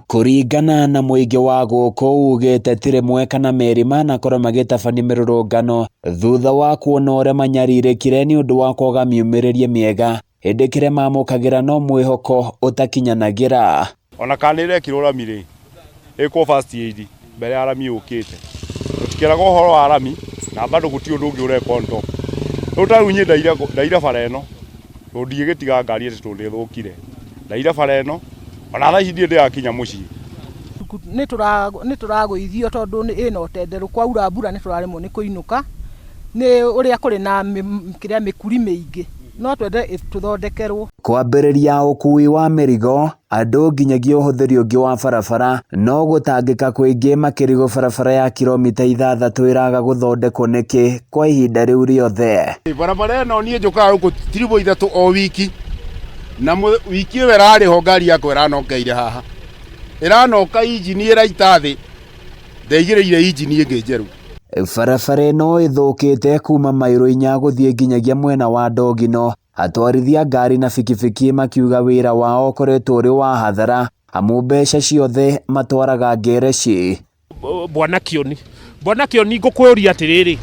Kũringana na mũingĩ wa gũkũ ugĩte ti rĩmwe kana merĩ manakorwo magĩtabania mĩrũrũngano thutha wa kuona ũrĩa manyarirĩkire nĩ ũndũ wa kwaga miumĩrĩrie mĩega hĩndĩ kĩrĩa mamũkagĩra no mwĩhoko ũtakinyanagĩra. Ona kana nĩ ĩrekirwo rami rĩ, ĩkwo first aid mbere ya rami yũkĩte. Tũtikĩraga ũhoro wa rami na bado gũtirĩ ũndũ ũngĩ ũrekwo on top. Rĩu ta rĩu niĩ ndaire bara ĩno tondũ ndingĩgĩtiga ngari atĩ tondũ nĩ ĩthũkire. Ndaire bara ĩno ona thaa ici ndirĩ ndĩrakinya mũciĩ. Nĩ tũragũithio tondũ ĩna ũtenderũ, kwaura mbura nĩ tũraremwo nĩ kũinũka nĩ ũrĩa kũrĩ na kĩrĩa mĩkuri mĩingĩ. No twende tũthondekerwo. Kwambĩrĩria ũkuui wa mĩrigo, andũ nginyagia ũhũthĩri ũngĩ wa barabara no gũtangĩka kũingĩ makĩrigwo barabara ya kiromita 6 ĩraga gũthondekwo nĩkĩ kwa ihinda rĩu rĩothe. Barabara ĩno niĩ njũkaga gũkũ tiribũ 3 o wiki na wiki ĩyo ĩrarĩ ho ngari yakwa ĩranokeire haha ĩranoka injini ĩraita thĩ ndeigĩrĩire injini ĩngĩ njerũ. Barabara ĩno ĩthũkĩte kuma mairo 4 gũthiĩ nginyagia mwena wa Ndogino. Atwarithia ngari na bikibiki makiuga wĩra wao ũkoretwo ũrĩ wa hathara amu mbeca ciothe matwaraga ngereci. Bwana Kĩoni, Bwana Kĩoni, ngũkũria atĩrĩrĩ,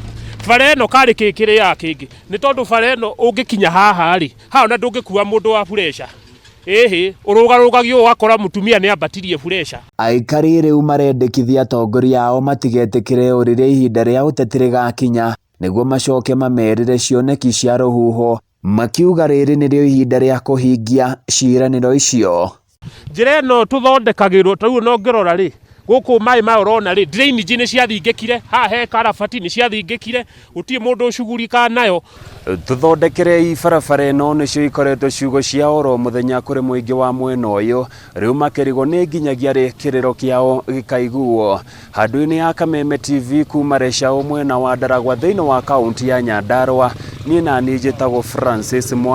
bara ĩno karĩ kĩ kĩrĩaga kĩngĩ? Nĩ tondũ bara ĩno ũngĩkinya haha rĩ, haha ona ndũngĩkua mũndũ wa bureca. Ĩhĩ, ũrũgarũgagio ũgakora mũtumia nĩ ambatirie bureca. Aikari rĩu marendekithia atongoria ao matigetĩkĩre o rĩrĩa ihinda rĩa ũteti rĩgakinya nĩguo macoke mamerĩre cioneki cia rũhuho makiuga rĩrĩ nĩrĩo ihinda rĩa kũhingia ciĩranĩro icio. Njĩra ĩno tũthondekagĩrwo ta rĩu ona ũngĩrora rĩ, gũkũ maĩ maya ũrona rĩ, drainage nĩ ciathingĩkire, haha he karabati nĩ ciathingĩkire, gũtirĩ mũndũ ũcugurikaga nayo. Tũthondekerei barabara ĩno nĩcio ikoretwo ciugo cia oro mũthenya kũrĩ mũingĩ wa mwena ũyũ, rĩu makĩrigwo nĩ nginyagia rĩ kĩrĩro kĩao gĩkaiguo. Handũ-inĩ ya Kameme TV kuma Rĩcaũ mwena wa Ndaragwa thĩinĩ wa kaunti ya Nyandarua, niĩ naniĩ njĩtagwo Francis Mwangi.